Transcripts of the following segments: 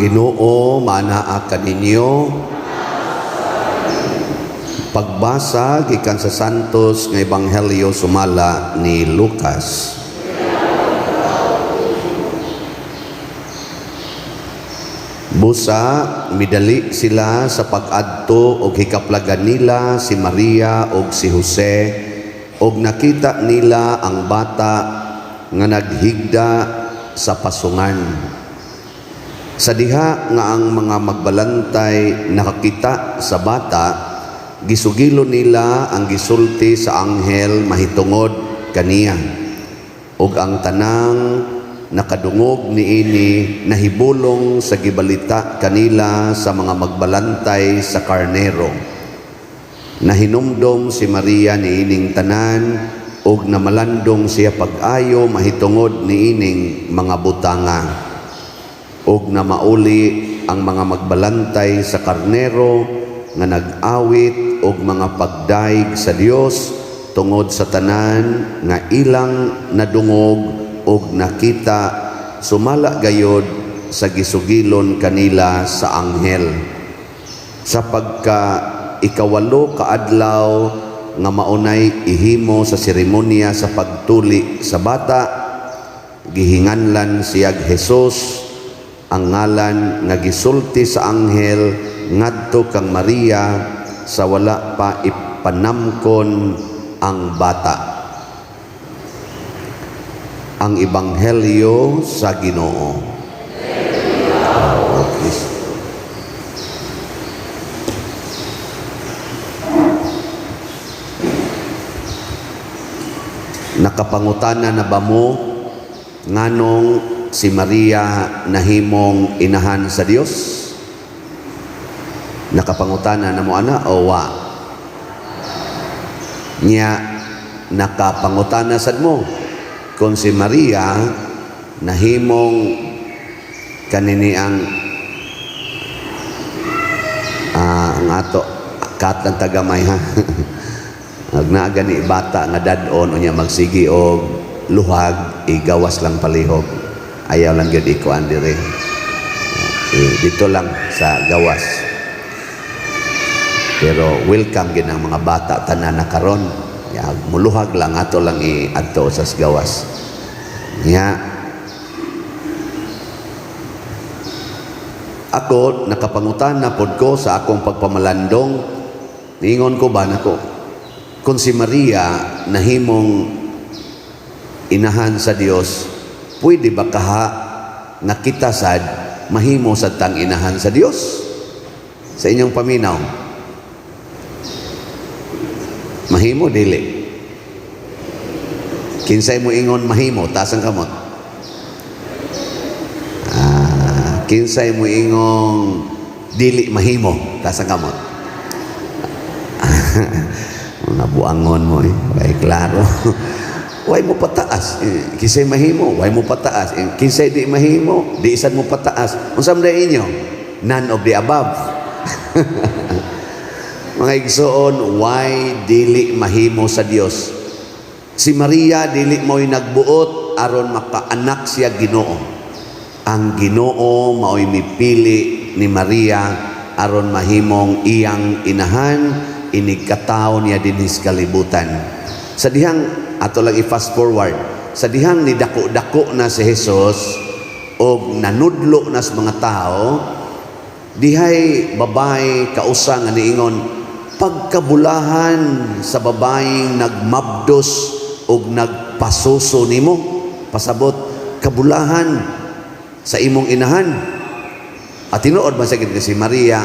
Ang Ginoo maanaa kaninyo. Pagbasa gikan sa Santos nga Ebanghelyo sumala ni Lucas. Busa midali sila sa pag-adto og hikaplagan nila si Maria og si Jose og nakita nila ang bata nga naghigda sa pasungan. Sa diha nga ang mga magbalantay nakakita sa bata, gisugilo nila ang gisulti sa anghel mahitungod kaniya. Ug ang tanang nakadungog niini nahibulong sa gibalita kanila sa mga magbalantay sa karnero. Nahinumdom si Maria niining tanan ug namalandong siya pag-ayo mahitungod niining mga butanga. Ug namauli ang mga magbalantay sa karnero nga nag-awit og mga pagdayeg sa Dios tungod sa tanan nga ilang nadungog og nakita sumala gayod sa gisugilon kanila sa anghel. Sa pagka 8 ka adlaw nga maunay ihimo sa seremonya sa pagtuli sa bata, gihinganlan siyag Jesus ang ngalan nga gisulti sa anghel ngadto kang Maria sa wala pa ipanamkon ang bata. Ang Ebanghelyo sa Ginoo. Okay. Nakapangutana na ba mo nganong si Maria nahimong inahan sa Dios? Nakapangutana na mo ana o wa? Nya nakapangutana sad mo kung si Maria nahimong kanini ang ato kat lang tagamay ha. Ag naa gani bata nga dad-on unya magsigi og luhag, igawas lang palihog. Ayaw lang gyud ikuan dire. Dito lang sa gawas. Pero welcome gyud ang mga bata tanan na karon. Ya, muluhag lang ato lang iadto sa gawas. Nya ako nakapangutana pod ko sa akong pagpamalandong. Niingon ko ba nako kung si Maria nahimong inahan sa Dios, pwede ba kaha nga kita sad mahimo sad tang inahan sa Dios? Sa inyong paminaw, mahimo dili? Kinsay mo ingon mahimo, taas ang kamot. Kinsay mo ingong dili mahimo, taas ang kamot. Mga buangon mo eh. Way klaro. Way mo pataas. Kinsay mahimo, way mo pataas. Kinsay di mahimo, di isan mo pataas. Unsa man inyo? None of the above. Mga igsoon, why dili mahimo sa Dios? Si Maria dili mo'y nagbuot aron makaanak siya Ginoo. Ang Ginoo mao'y mipili ni Maria aron mahimong iyang inahan, inigkatao niya dinhi sa kalibutan. Sa dihang ato lang i-fast forward, sa dihang ni dako-dako na si Jesus og nanudlo na sa mga tao, dihay babae kausa nga niingon, pagkabulahan sa babaeng nagmabdos og nagpasuso nimo, pasabot kabulahan sa imong inahan. At tinuod man sa gid si Maria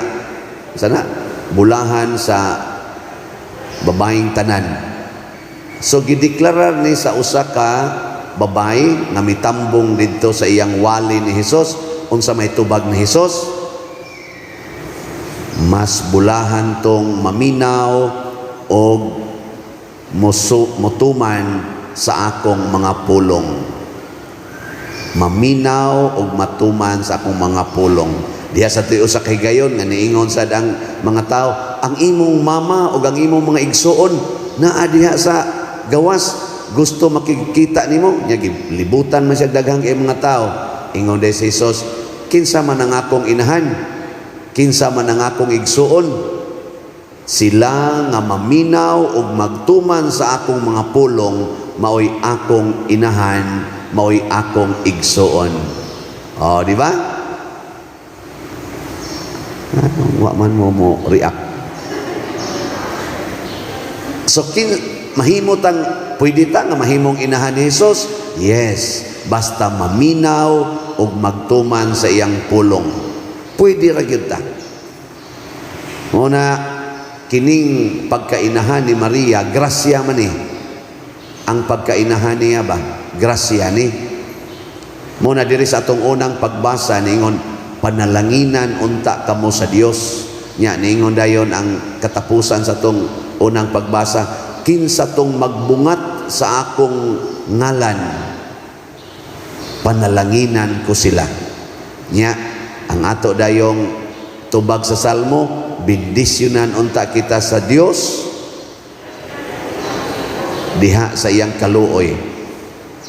sana bulahan sa babaeng tanan. So gideklarar ni sa usa ka babae nga mitambong didto sa iyang wali ni Hesus. Unsa may tubag ni Hesus? Mas bulahan tong maminaw og mutuman sa akong mga pulong. Maminaw og matuman sa akong mga pulong. Diha sa tuyo sa kahigayon nga niingon sad ang mga tao, ang imong mama og ang imong mga igsuon naa diha sa gawas, gusto makikita nimo. Nya libutan man siya daghang kay mga tao. Ingon day si Jesus, "Kinsa man ang akong inahan? Kinsa man ang akong igsuon?" "Sila nga maminaw ug magtuman sa akong mga pulong maoy akong inahan, maoy akong igsuon." Oh, di ba? Ano, wa man mo mo react. So mahimo tang, pwede ta nga mahimong inahan ni Jesus? Yes, basta maminaw ug magtuman sa iyang pulong. Pwede ra gyud ta. Muna kining pagkainahan ni Maria, grasya man eh. Ang pagkainahan niya ba? Grasya ni. Muna diri sa atong unang pagbasa, ningon, "Panalanginan unta kamo sa Dios." Nya ningon dayon ang katapusan sa atong unang pagbasa, "Kinsa tong magbungat sa akong ngalan, panalanginan ko sila." Nya ang ato dayong tubag sa Salmo, bendisyonan unta kita sa Dios diha sa iyang kaluoy.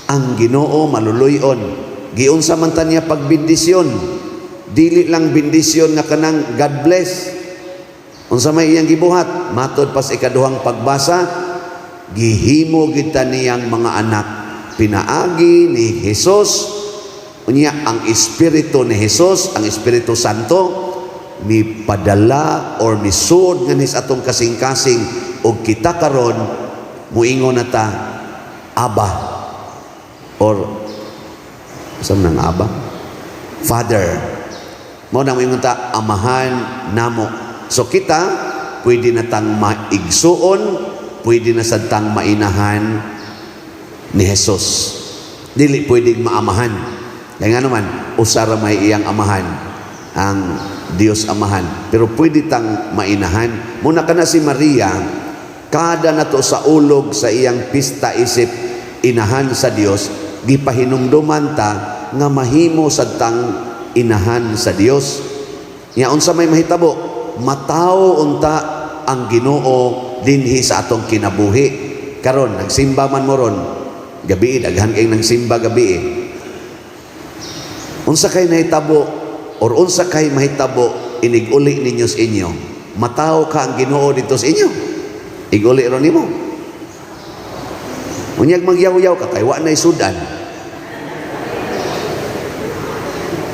Ang Ginoo maluluy-on. Giunsa man ta niya pagbendisyon? Dili lang bendisyon nga kanang "God bless." Unsa may iyang gibuhat? Matod pa sa ikaduhang pagbasa, gihimo kita niyang mga anak pinaagi ni Jesus. Unya ang Espiritu ni Jesus, ang Espiritu Santo, mipadala or misuod nga sa atong kasing-kasing og kita karon muingon na ta, "Aba," or sa nang Aba, Father. Mo na muingon ta, "Amahan namo." So kita pwede na tang maigsuon, pwede na sad tang mainahan ni Jesus. Dili pwedeng maamahan. Kaya nga naman, usa ra may iyang amahan, ang Dios Amahan. Pero pwede tang mainahan. Muna kana si Maria, kada nato sa ulog sa iyang pista isip inahan sa Dios, gipahinumduman ta nga mahimo sad tang inahan sa Dios. Nya unsa may mahitabo? Matawo unta ang Ginoo dinhi sa atong kinabuhi. Karon nagsimba man mo ron gabi, daghan kay nagsimba gabi eh. Unsa kay nahitabo or unsa kay mahitabo inig-uli ninyo sa inyo? Matawo ka ang Ginoo dito sa inyo. Iguli ron nimo. Unyag magyaw-yaw ka kay wa nay sudan.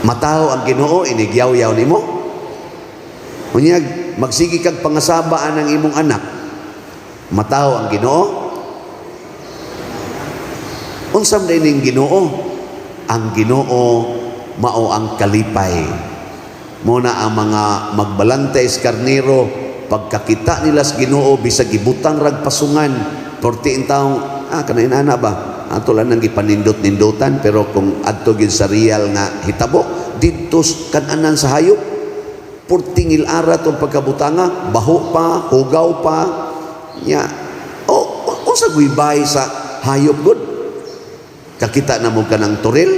Matawo ang Ginoo inigyaw-yaw nimo. Unyag magsige kag pangasabaan ang imong anak. Matawo ang Ginoo. Unsa man ning Ginoo? Ang Ginoo mao ang kalipay. Muna ang mga magbalantay sa karnero, pagkakita nila sa Ginoo, bisag gibutang rag pasungan, porti taong kana inana ba, ato lang nang gipanindot-nindutan, pero kung adto gyud sa real nga hitabo didto kananan sa hayop, porting ilara tong pagkabutanga, baho pa, hugaw pa nya. O unsa guybay sa hayop gud? Kakita na mo kanang turil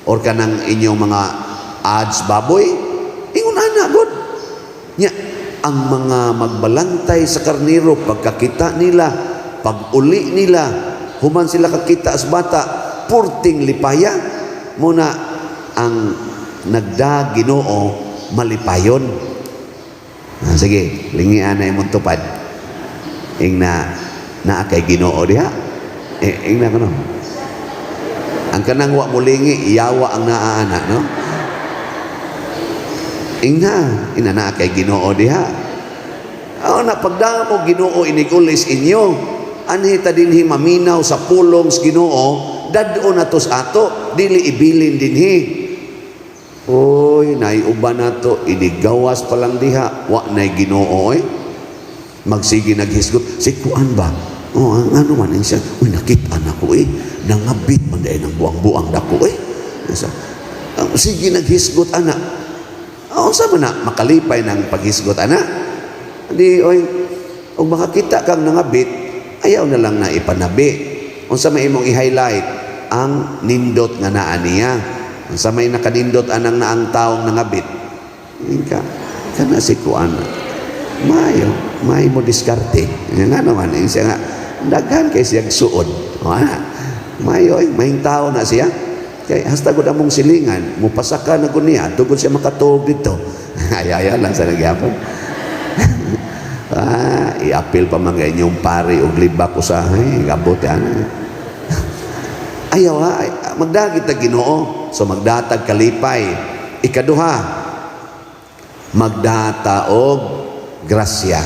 or kanang inyong mga ads baboy, ingon ana gud. Nya ang mga magbalantay sa karnero, pagkakita nila, pag uli nila, human sila kakita sa bata, purting lipaya. Muna ang nagda Ginoo malipayon. Ah, sige, lingian na imong tupad. Ing na naa kay Ginoo diha. Eh, ing na kuno. Ang kanang wa mulingi, yawa ang naa ana, no? Ing na, ina naa kay Ginoo diha. Oh, na pagdamo Ginoo inigulis inyo. Anhi ta dinhi maminaw sa pulong sa Ginoo, dad-o na to sa ato, dili ibilin dinhi. Oy, naiuban nato, inigawas pa lang diha, wa nay Ginoo oy. Magsige naghisgot, si kuan ba? Oh, ang ano man siya, uy, nakita na ko eh, nangabit man dahil ng buang-buang dako eh. Sa, sige naghisgot ana. Oh, unsa man na makalipay ng paghisgot ana? Di oy, og makakita kang nangabit, ayaw na lang na ipanabi. Unsa may imong i-highlight? Ang nindot nga naa niya. Unsa may nakanindot anang naang taong nangabit? Ka kana si kuan. Mayo, may mo diskarte. Nga naman, eh, siya nga daghan kay siya suod. O, ana. Mayo, ay, may tao na siya. Kay hasta gud among silingan, mupasaka na gud niya, tugod siya makatuog dito. Ay, ay lang sa nagyapon. Ah, iapil pa mga inyong pari og libak usahay, gabot yan. Ayaw ha, ay, magdagit ta Ginoo. So magdatag kalipay. Ikaduha, magdata og grasya.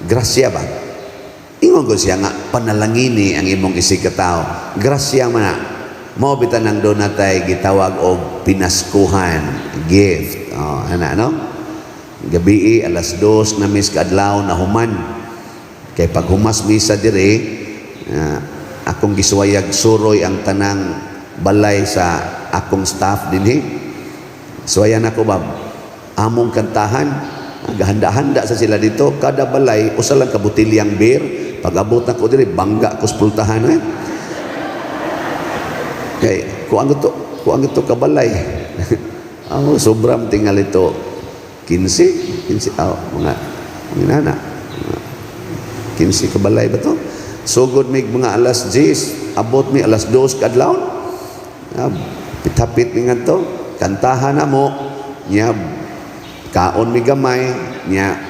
Grasya ba? Ingon ko siya nga panalangini ang imong isig katao. Grasya man na. Mao bitan ang doon natay gitawag og pinaskuhan, gift. Oh, ana no? Gabi 2:00 na mis kaadlaw na human. Kay pag humas misa dire, akong gisuwayag suroy ang tanang balay sa akong staff dinhi. Suwayan ako ba? Among kantahan, gahanda-handa sa sila dito, kada balay usa lang ka botilyang beer. Pag abot nako diri, bangga ko sa pultahan eh. Kay kuang ito kabalay. Oh, sobrang tingal ito. 15, 15, oh, mga mga nana. Mga 15 kabalay ba to? Sugod mig mga 10:00, abot mi 2:00 kadlawon. Ah, pitapit mi ngadto, kantahan na mo, nya kaon mi gamay, nya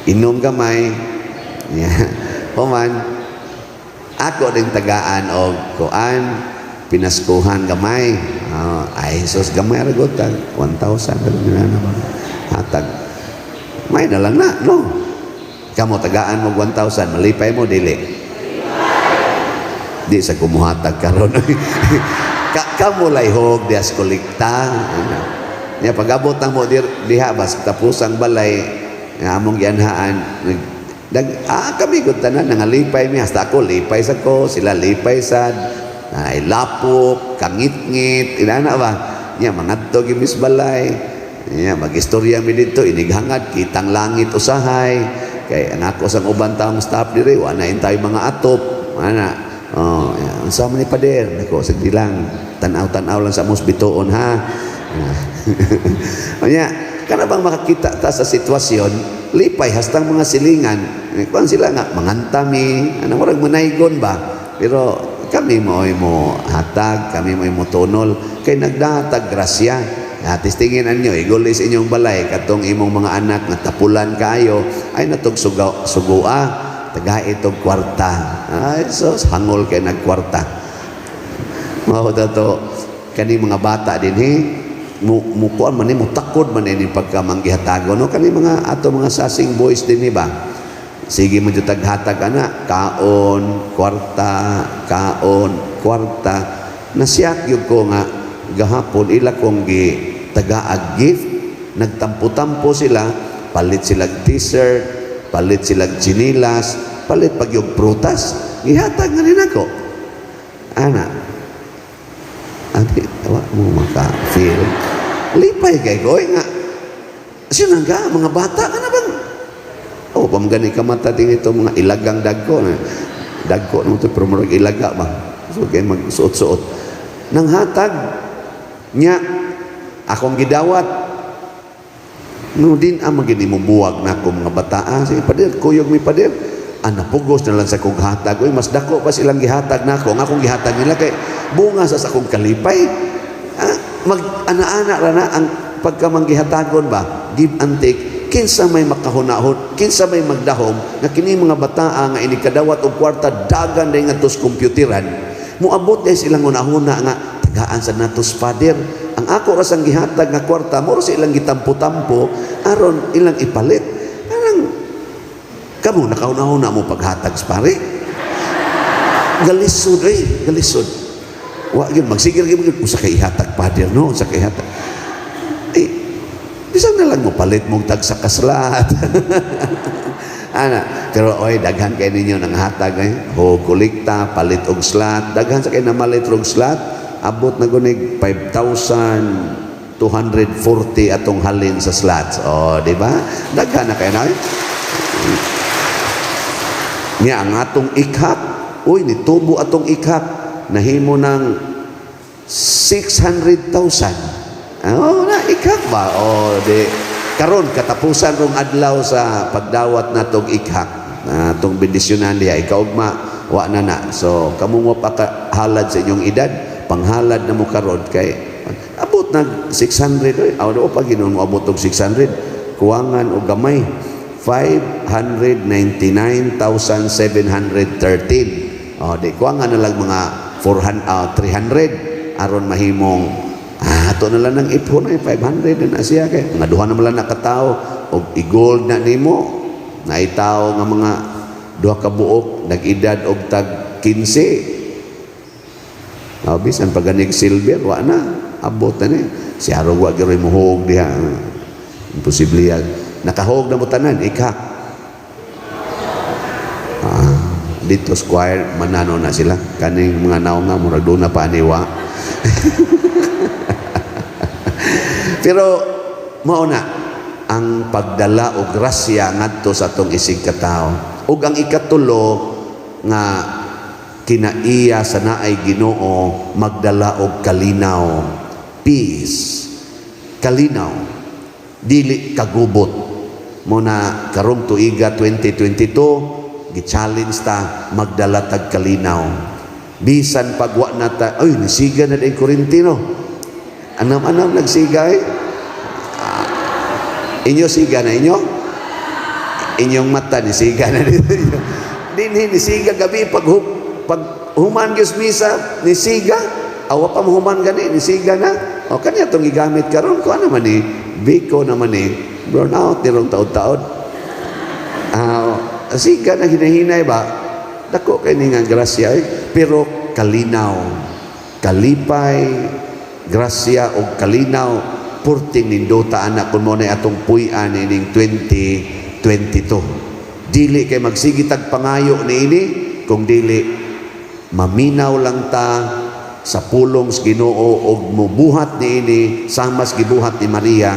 inom gamay, nya human ako din tagaan og kuan pinaskuhan gamay. Oh, ay sus, gamay ra gud tag 1,000 ra na ba hatag. May na lang na, no? Kamo tagaan mo 1,000, malipay mo dili? Di sa kumuhatag karon. Kamo layhog dias kolekta. Nya pag-abot na mo diha bas tapos ang balay nga among gianhaan nag dag, kami gud tanan nangalipay mi, hasta ako lipay sa ko, sila lipay sad, ay lapok, kangit-ngit, inana ba? Nya mangadto gimis balay. Nya magistorya mi dito, inighangad kitang langit usahay. Kay ang ako sang uban taong staff dire, wa na tayo mga atop, ana. Oh, ya, unsa man ni pader? Nako, sige lang. Tan-aw-tan-aw lang sa amos bituon ha. Unya, kana bang makakita ta sa sitwasyon, lipay hastang mga silingan. Eh, kuan sila nga mangantami, ano, murag manaygon ba? Pero kami mo mo hatag, kami mo tunol kay nagdatag grasya. Testingin ninyo, igulis inyong balay katong imong mga anak nga tapulan kayo ay natog suga, sugua, taga itog kwarta. Ay sus, hangol kay nagkwarta. Mao to kani mga bata dinhi mo mo kuan man ni, mo takod man ni pagka manggihatago, no? Kani mga ato mga sasing boys dinhi ba, sige mo jud taghatag ana, kaon kwarta, kaon kwarta. Nasiyak gyud ko nga gahapon ila kong gi tagaag gift, nagtampo-tampo sila, palit sila t-shirt, palit sila chinilas, palit pag yung prutas, gihatag nga rin ako ana. Adi, wa mo maka-feel. Lipay kay ko, oy nga. Sino nga, mga bata ka na bang? Oh, pamgani ka mata din ito, mga ilagang dagko. Na. Dagko no ito, pero murag ilaga ba? So, kay magsuot-suot. Nang hatag, niya, akong gidawat. No din ang magini mo buwag na ako mga bataa. Sige, pader, kuyog mi pader. Ah, napugos na lang sa kong hatag. Uy, mas dako pa silang gihatag nako. Ang akong gihatag nila kay bunga sa akong kalipay. Ah, mag ana-ana ra na ang pagka manggihatagon ba, give and take, kinsa may makahunahon, kinsa may magdahom nga kini mga bataa nga inikadawat og kwarta dagan day ngadto sa kompyuteran, moabot day silang hunahuna nga tagaan sa natos father. Ang ako ra sang gihatag nga kwarta, mo ra sa ilang gitampo-tampo aron ilang ipalit. Anang kamo nakahuna-huna mo paghatag sa pare? Galisod eh, galisod. Wa gyud magsigil gyud usa kay ihatag father, no, usa kay ihatag. Eh, bisan na lang mo palit mong tag sa kaslat. Ana, pero oy daghan kay ninyo nang hatag eh. Ho kolekta, palit og slot, daghan sa kay namalit og slot, abot na gunig 5,240 atong halin sa slots. Oh, di ba? Daghan na kay na. Eh. Niya ang atong ikhak, uy, nitubo atong ikhak, nahimo ng 600,000. Oh, na ikhak ba? Oh, di karon katapusan rong adlaw sa pagdawat natong ikhak. Na atong bendisyonan diha ikaugma wa na na. So kamo mo pa halad sa inyong edad, Panghalad na mo karon kay abot nag 600 oy. Aw do pa Ginoo mo abot og 600. Kuwangan og gamay, 599,713. Oh, di kuwangan na lang mga 400, 300 aron mahimong ato na lang ng ipon ay 500 na siya kay mga duha na man lang na katao og i-gold na nimo, naitaw nga mga duha ka buok nag-edad og tag 15. Oh, bisan pag ganig silver, wa na. Abot na ni. Si Arog wa gyud muhog diha. Imposible yan. Nakahog na mo tanan, ikak. Ah, dito square, manano na sila. Kaning mga naong nga, murag doon na pa aniwa. Pero, mao na, ang pagdala og grasya ngadto sa atong isig katao. Ug ang ikatulo nga kinaiya sa naay Ginoo, magdala og kalinaw, peace, kalinaw, dili kagubot. Mo na karong tuiga 2022, gi-challenge ta magdala tag kalinaw bisan pagwa na ta. Oy, nisiga na din kuryente, no? Anam-anam nagsiga eh. Ah, inyo siga na inyo inyong mata, nisiga na dito dinhi, nisiga gabi pag human gyud misa, nisiga. Awa pa human gani, nisiga na. O kanya tong gigamit karon ko ano man ni Biko naman ni brown out nirong taod-taod. Ah, siga na hinahinay ba, dako kay ni nga grasya eh. Pero kalinaw, kalipay, grasya og kalinaw, purting nindota anak kun mo na atong puy-an ining 2022. Dili kay magsige tag pangayo niini kung dili maminaw lang ta sa pulong sa Ginoo og mubuhat niini samas gibuhat ni Maria,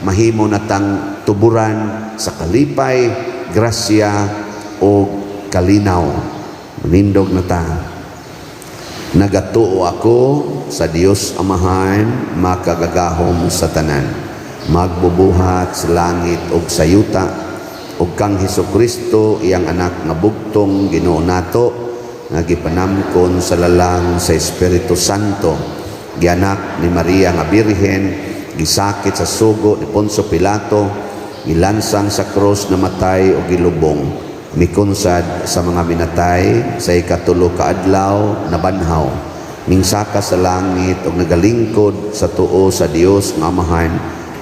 mahimo na tang tuburan sa kalipay, grasya og kalinaw. Manindog na ta. Nagatuo ako sa Dios Amahan, makagagahom sa tanan, magbubuhat sa langit ug sa yuta, ug kang Hesus Kristo, iyang anak nga bugtong Ginoo nato, nga gipanamkon sa lalang sa Espiritu Santo, gianak ni Maria nga Birhen, gisakit sa sugo ni Poncio Pilato, gilansang sa krus, namatay o gilubong, mikunsad sa mga minatay, sa ikatulo ka adlaw nabanhaw, mingsaka sa langit ug nagalingkod sa tuo sa Dios nga Amahan,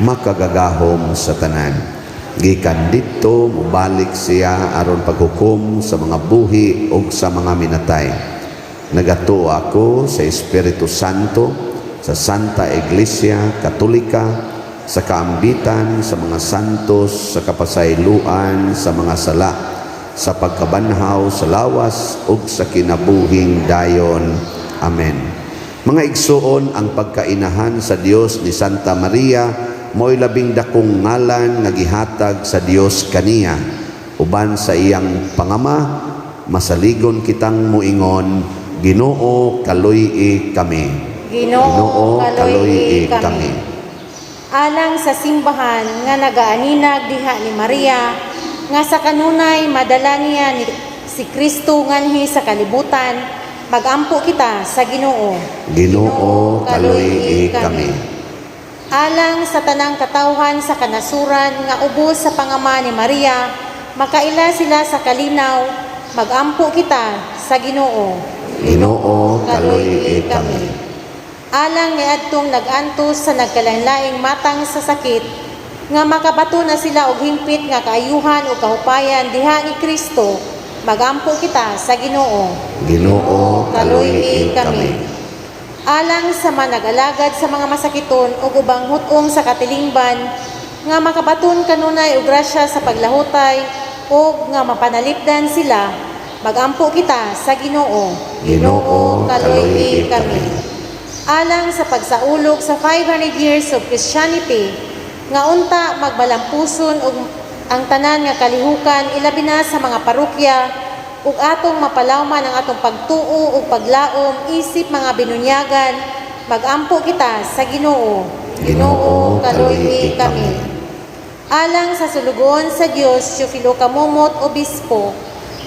makagagahom sa tanan. Gikan didto mobalik siya aron paghukom sa mga buhi ug sa mga minatay. Nagatuo ako sa Espiritu Santo, sa Santa Iglesia Katolika, sa kaambitan sa mga santos, sa kapasayloan sa mga sala, sa pagkabanhaw sa lawas ug sa kinabuhing dayon. Amen. Mga igsuon, ang pagkainahan sa Dios ni Santa Maria mo'y labing dakong ngalan nga gihatag sa Dios kaniya. Uban sa iyang pangama, masaligon kitang muingon, "Ginoo, kaluy-i kami." Ginoo, kaluy-i kami. Alang sa simbahan nga nagaaninag diha ni Maria, nga sa kanunay madala niya ni si Kristo nganhi sa kalibutan, magampo kita sa Ginoo. Ginoo, kaluy-i kami. Alang sa tanang katawhan sa kanasuran nga ubos sa pangama ni Maria, makaila sila sa kalinaw, magampo kita sa Ginoo. Ginoo, kaluy-i kami. Alang niadtong nag-antos sa nagkalainlaing matang sa sakit, nga makabato na sila og hingpit nga kaayuhan ug kahupayan diha ni Kristo, magampo kita sa Ginoo. Ginoo, kaluy-i kami. Alang sa manag-alagad sa mga masakiton ug ubang hut-ong sa katilingban, nga makabaton kanunay og grasya sa paglahutay ug nga mapanalipdan sila, magampo kita sa Ginoo. Ginoo, kaluy-i kami. Alang sa pagsaulog sa 500 years of Christianity, nga unta magbalampuson og ang tanan nga kalihukan, ilabi na sa mga parokya, ug atong mapalawman ang atong pagtuo ug paglaom isip mga binunyagan, magampo kita sa Ginoo. Ginoo, kaluy-i kami. Alang sa sulugoon sa Dios Teofilo Camomot, Obispo,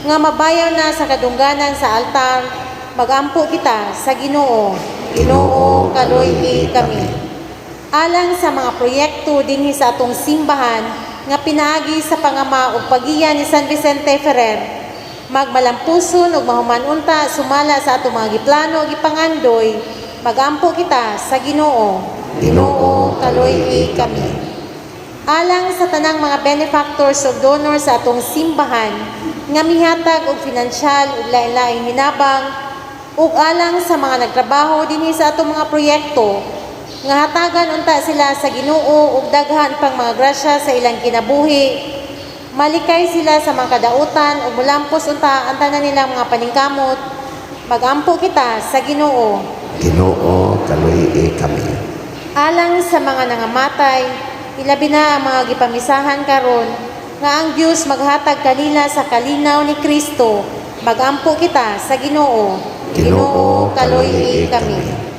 nga mabayaw na sa kadungganan sa altar, magampo kita sa Ginoo. Ginoo, kaluy-i kami. Alang sa mga proyekto dinhi sa atong simbahan nga pinaagi sa pangama ug pagiya ni San Vicente Ferrer, magmalampuson ug mahuman unta sumala sa atong mga giplano ug gipangandoy, magampo kita sa Ginoo. Ginoo, kaluy-i kami. Alang sa tanang mga benefactors ug donors sa atong simbahan nga mihatag og finansyal ug lain-laing hinabang ug alang sa mga nagtrabaho dinhi sa atong mga proyekto nga hatagan unta sila sa Ginoo og daghan pang mga grasya sa ilang kinabuhi, malikay sila sa mga kadautan ug mulampos unta ang tanan nilang mga paningkamot, magampo kita sa Ginoo. Ginoo, kaluy-i kami. Alang sa mga nangamatay, ilabi na ang mga gipamisahan karon, nga ang Dios maghatag kanila sa kalinaw ni Kristo, magampo kita sa Ginoo. Ginoo, kaluy-i kami.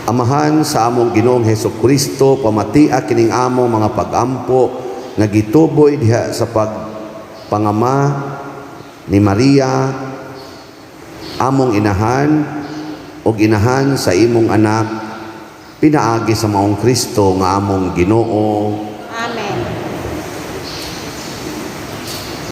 Amahan sa among Ginoong Heso Kristo, pamatia kining among mga pagampo nga gituboy diha sa pagpangama ni Maria, among inahan, ug inahan sa imong anak, pinaagi sa maong Kristo nga among Ginoo.